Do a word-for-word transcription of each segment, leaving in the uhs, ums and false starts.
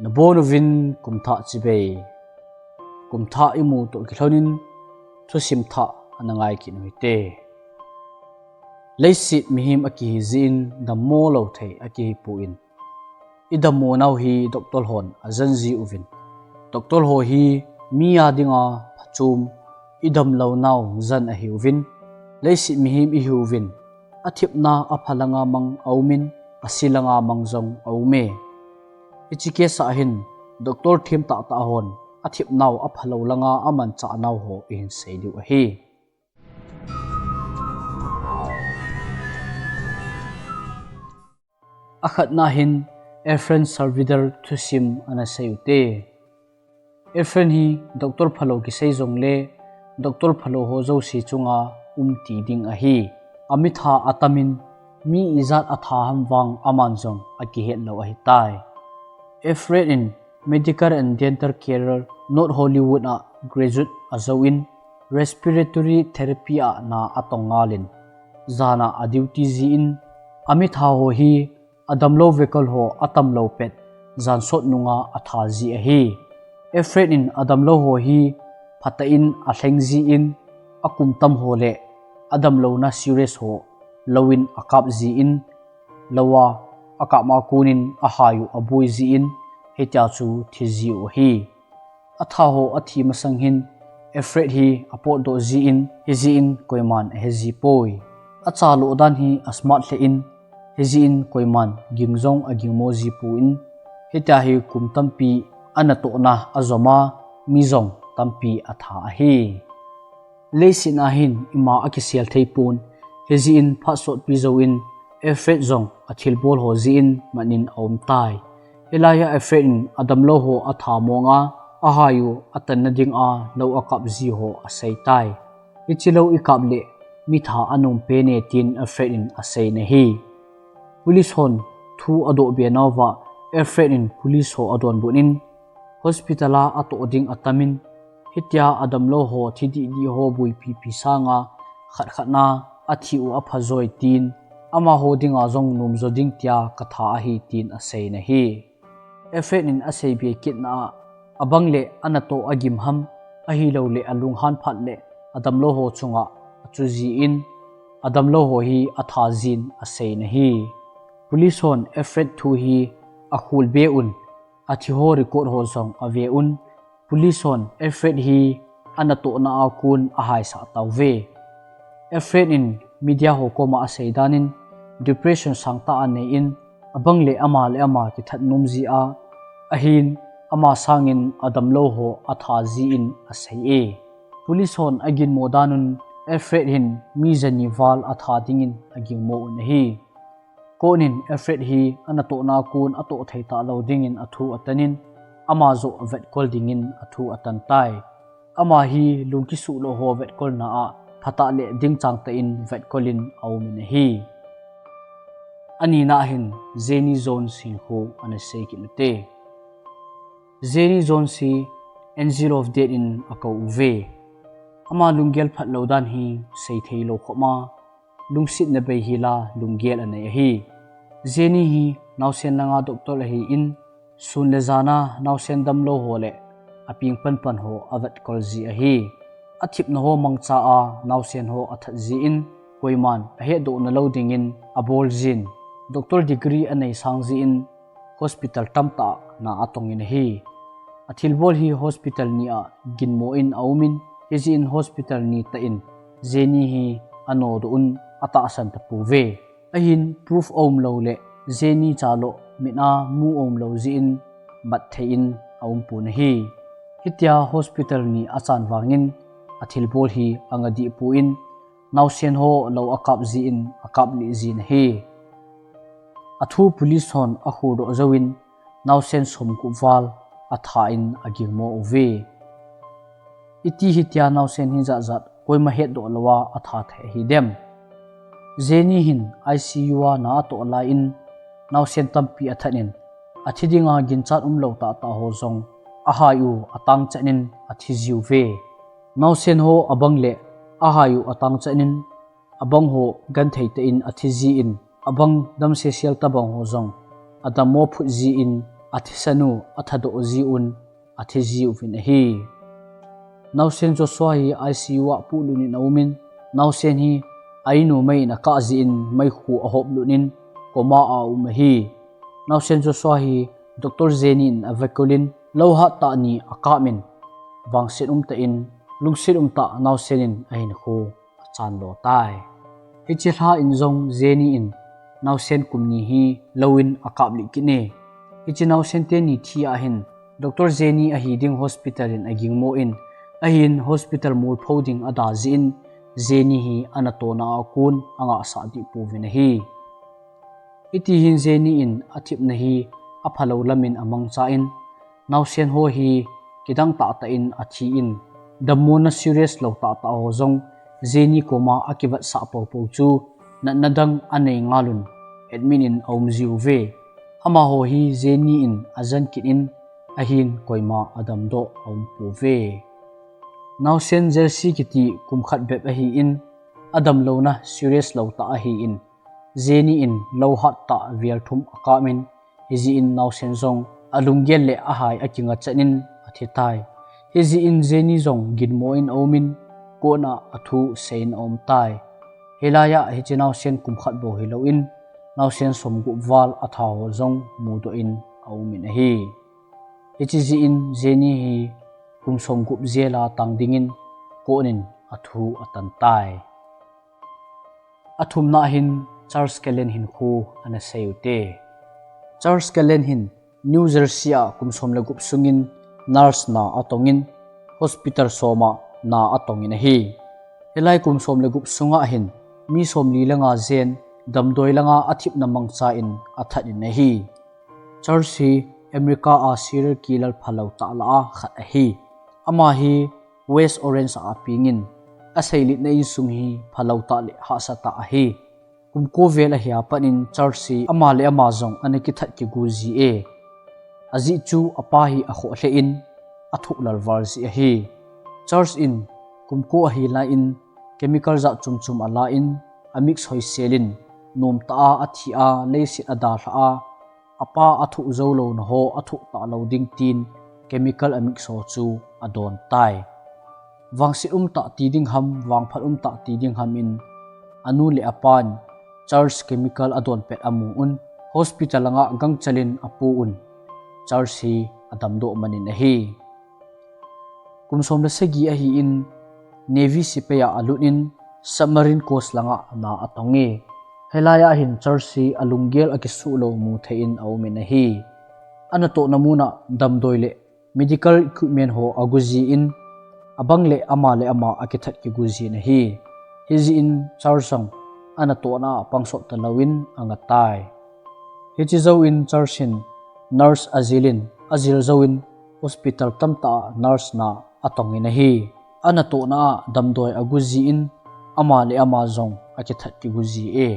Nabonuvin kumthah chibai. Kumthah imu toh kilhonin thusim thah ana ngai kit uhite. Leiset mihem akihi jeh in dammo lou thei akihi pon, idammo nau hi doctor hon ajen ji uvin. Doctor ho hi mi a dinga phachom, idamlou nau jen ahiuvin. Leiset mihem ihiuvin, athepna apha langa mang aumin, ase langa mang jong aume. Hiche case a hin doctor them tahtah hon athepnau aphalou langa amanchah nau ho ihin sei diu ahi. Akhatna hin Efren Salvador thusim ana sei ute. Efren hi doctor phalou kisei jongle doctor phalou ho jouse chunga um ti ding ahi. Amitha atamin mi ijat atha ham vang aman jong akihet lou ahitai. Efren in Medical and Dental Care North Hollywood a graduate ajouvin, respiratory therapy a na atong ngalin, jana aduty jin, amitha ho hi adamlou vehicle ho atamlou pet, jan sot nunga atha ji ahi. Efren in adamlou ho hi phatah in alheng jin, akum tam ho le adamlouna serious ho louvin akap jin, lou a akap ma konin ahai u aboi jin, hitia chu thi ji u ahi. Atha ho athi masang hin Efren hi apotdoh jin, hijeh in koiman ahe ji poi. Achaloh dan hi asmart lheh in, hijeh in koiman ging jong agingmo ji pon, hitia hi kum tampi anatohna ajom a, mi jong tampi atha ahi. Leiset a hin ima akisel thei pon, hijeh in phat sotpi jouvin Efren jong athilbol ho jeh in manin aum tai. Hilai a Efren in adamlou ho atha mong a, ahai u atanna dinga lou akap ji ho asei tai. Hiche lou ikap le mitha anom pene tin Efren in asei nahi. Police hon thu adoh be nauva Efren in police ho adonbut in, hospital a atoh ding atamin, hitia adamlou ho thi dihdih ho boipipi sanga khat khat na athi u apha joi tin, amaho dinga jong nomjo ding tia katha ahi tin asei nahi. Efren in asei be kitna a, abang le anatoh agim ham, ahilouleh alunghan phat le adamlou ho chunga achu jin, adamlou ho hi atha jin asei nahi. Police hon Efren thu hi akhol be un, athi ho record ho jong ave un, police hon Efren hi anatohna a kon ahaisah tauve. Efren in media ho koma asei danin, depression sangtah anei in, abang le ama le ama kithat nom ji a, ahin ama sangin adamlou ho atha jin asei e. Police hon aginmo dan un, Efren hin mi jani val atha dingin agingmo un ahi. Court in Efren hi anatohna a kon atoh thei talou dingin athu atanin, ama joh avetkol dingin athu atan tai. Ama hi lungkisuh lou ho vetkolna a phatah le dingchang tah in vetkol in aumin ahi. Anina hin Jenny Jones hinkho ana sei kit ute. Jenny Jones hi Angel of Death in akou uve. Ama lunggel phatlou dan hi seithei lou khop a, lungsetna bei hila lunggel anei ahi. Jenny hi naosen langa doctor ahin, sun le jan a naosen damlou ho le apeng panpan ho avetkol ji ahi. Athepna ho mangcha a naosen ho athat jin, koiman ahetdoh nalou dingin abol jin, doctor degree anei sang jin, hospital tamtah na atongin ahi. Athilbol hi hospital ni a ginmo in aumin, hijeh in hospital ni tah in Jenny hi anodoh un, atahsan tapouve. Ahin proof aumlou le Jenny chaloh mit a mu aumlou jeh in mat thei in aumpon ahi. Hitia hospital ni achan vangin athilbol hi anga dih pon, naosen ho lou akap jin akap lih jin ahi. Athu police hon akholdoh jouvin naosen somgup val atha in agingmo uve. Iti hitia naosen hijat jat koima hetdoh louva atha thei ahidem? Jenny hin I C U a na atoh laiyin naosen tampi athat in, athi dinga ginchat umlou tahtah ho jong ahai u atangchan in athi jiuve. Naosen ho abang le ahai u atangchan in, abang ho genthei tah in athi jin, abang damsel sel tobang ho jong adammo phut jin, athisan u athadoh jiuvin, athi jiuvin ahi. Naosen Joshua hi I C U a puhlut in aumin, naosen hi a inu mei in akah jeh in meikhu ahoplut in coma a aum ahi. Naosen Joshua hi Doctor Jenny in avekol in, lou hat tah ni akap in, vangset umtah in, lungset umtah naosen in ahinkho achan lo tai. Hiche lha in jong Jenny in naosen kum ni hi lou in akap lih kit e. Hiche naosen teni thi ahin, Doctor Jenny ahi ding hospital in agingmo in, ahin hospital molpho ding ada jeh in, Jenny hi anatohna a kon angahsah deh pouvin ahi. Hiti hin Jenny in athepna hi aphalou lam in amangcha in, naosen ho hi kidang tahtah in athi in, dammona serious lou tahtah ho jong Jenny koma akivetsah popo chu natna dang anei ngal un admit in aum jiuve. Amaho hi Jenny in ajen kit in, ahin koima adamdoh aum pouve. Naosen Jersey kiti kum khat bep ahi in, adamlouna serious lou tah ahi in, Jenny in lou hat tah vel thum akap in, hijeh in naosen jong alunggel le ahai akinga chan in athi tai. Hijeh in Jenny jong ginmo in aum in, court a athu sei in aum tai. Hilai a hiche naosen kum khat bou hilou in, naosen somgup val atha ho jong mudoh in aumin ahi. Hiche jeh in Jenny hi kum somgup jail a tang ding in court in athu atan tai. Athumna hin Charles Cullen hinkho ana sei u hite. Charles Cullen hin New Jersey a kum som le gup sung in nurse na atong in, hospital som a na atong in ahi. Hilai kum som le gup sunga hin mi somli le nga jen damdoi langa athepna mangcha in athat in ahi. Charles hi America a serial killer phalou tah lah a khat ahi. Ama hi West Orange a apeng in, aseilutna insung hi phalou tah le hahsa tah ahi. Kum ko vel ahi a pat in Charles hi ama le ama jong ana kithat kigo ji e. Ajeh chu apa hi akhoh lheh in athoh lal val jeh ahi. Charles in kum ko ahi lai in chemical jat chom chom ala in amix hoisel in, nomtah a athi a, leiset adalhah a, apa athoh jou louna ho athoh talou ding tin chemical amix ho chu adon tai. Vangset umtah ti ding ham, vangphat umtah ti ding ham in anu le apan Charles chemical adon pet amu un, hospital langa gangchel in apu un, Charles hi adamdoh man in ahi. Kum som le sagi ahi in Navy sepai a alut in submarine course langa na atong e. Hilai a hin Charles hi alunggel akisuh lou mu thei in aumin ahi. Anatohna mun a damdoi le medical equipment ho ago ji in, abang le ama le ama akithat kigo ji in ahi. Hijeh in Charles jong anatohna a pangsot talou in anga tai. Hiche jou in Charles in nurse ajil in, ajil jou in hospital tamtah a nurse na atong in ahi. Anatohna a damdoi ago ji in, ama le ama jong akithat kigo ji e.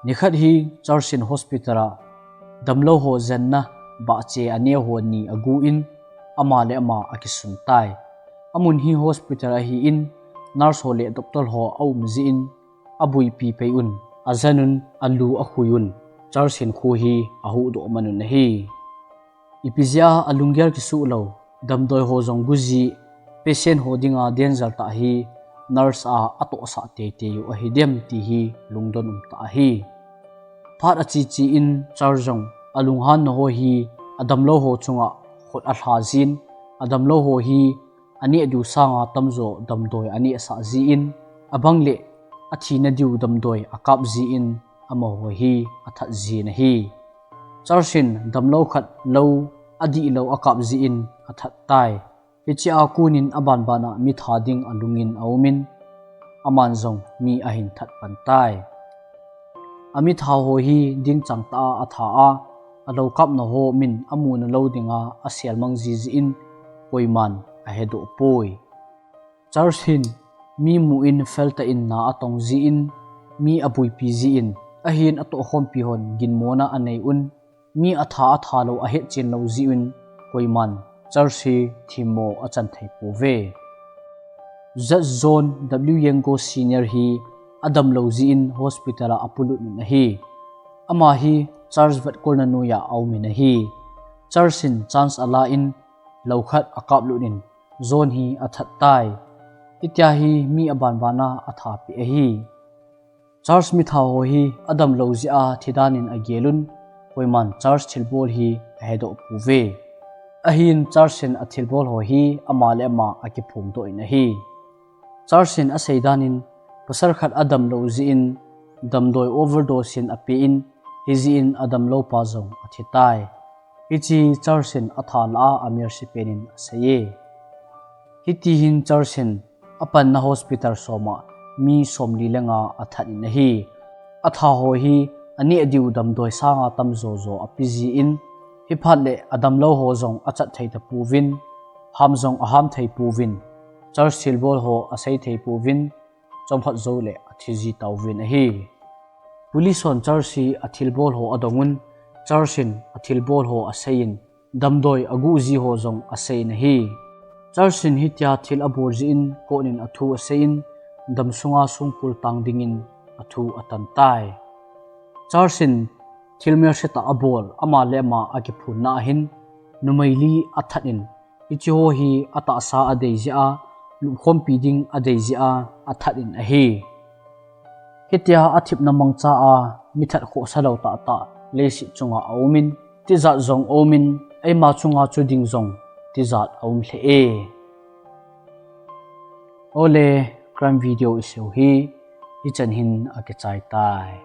Nikhat hi Charles in hospital a damlou ho jenna bahche aneo ho ni ago in, ama le ama akisun tai. Amun hi hospital ahi in, nurse ho le doctor ho aum jeh in, abuipi pei un, ajen un, alu akhui un, Charles hinkho hi ahuhdoh man un ahi. Ipi jeh a alunggel kisuh lou damdoi ho jong go ji, patient ho dinga danger tah hi nurse a atohsah teitei u ahi dem ti hi lungdon umtah ahi. Phat ache che in Charles jong alunghanna ho hi adamlou ho chunga khut alha jin, adamlou ho hi aneh diu sanga tamjo damdoi anehsah ji in, abang le athina diu damdoi akap ji in, amaho hi athat jin ahi. Charles in damlou khat lou adihlou akap ji in athat tai. Hiche a kon in abanban a mitha ding alung in aumin, aman jong mi ahin that pan tai. Amitha ho hi dingchang tah a atha a, alou kapna ho min amu nalou dinga aselmang jiji in koiman ahedoh poi. Charles hin mi mu in feltah in na atong ji in, mi abuipi ji in, ahin atohkhompi hon ginmona anei un, mi atha atha lou ahetchen lou ji un, koiman Charles hi themmo achan thei pouve. Judge John W Yengo Senior hi adamlou ji in hospital a apulut un ahi. Ama hi Charles vetkolna noiya aumin ahi. Charles in chance ala in lou khat akap lut in John hi athat tai. Hitia hi mi abanbana athapeh ahi. Charles mitha ho hi adamlou jeh a thidan in agelun, koiman Charles thilbol hi ahedoh pouve. Ahin Charles in athilbol ho hi ama le ama akiphongdoh in ahi. Charles in aseidan in, pasal khat adamlou jeh in damdoi overdose in apen, hijeh in adamlou pa jong athitai. Hiche Charles in atha lah a amercy pen in aseiye. Hitihin Charles in apanna hospital soma mi somli le nga athat in ahi. Atha ho hi aneh diu damdoi sanga tamjo jo apeji in, hiphat le adamlou ho jong achat thei tapouvin, ham jong aham thei pouvin, Charles thilbol ho asei thei pouvin, chomkhat joule athiji tauvin ahi. Police hon Charles hi athilbol ho adongun, Charles in athilbol ho aseiyin, damdoi aguhji ho jong aseiyin ahi. Charles in hitia thil abol jeh in court in athu aseiyin, damsunga songkul tang dingin athu atantai. Charles in thil melsetah abol ama le ama akiphonna ahin, numei li athat in, hicheho hi atahsa adei jeh a, lupkhompi ding adei jeh a athat in ahi. Hitia athepna mangcha a mithat khohsa lou tahtah leiset chunga aumin, tijat jong aumin, eima chunga chu ding jong tijat aum lheh e. Ole, crime video iseiu hi hichan hin akichai tai.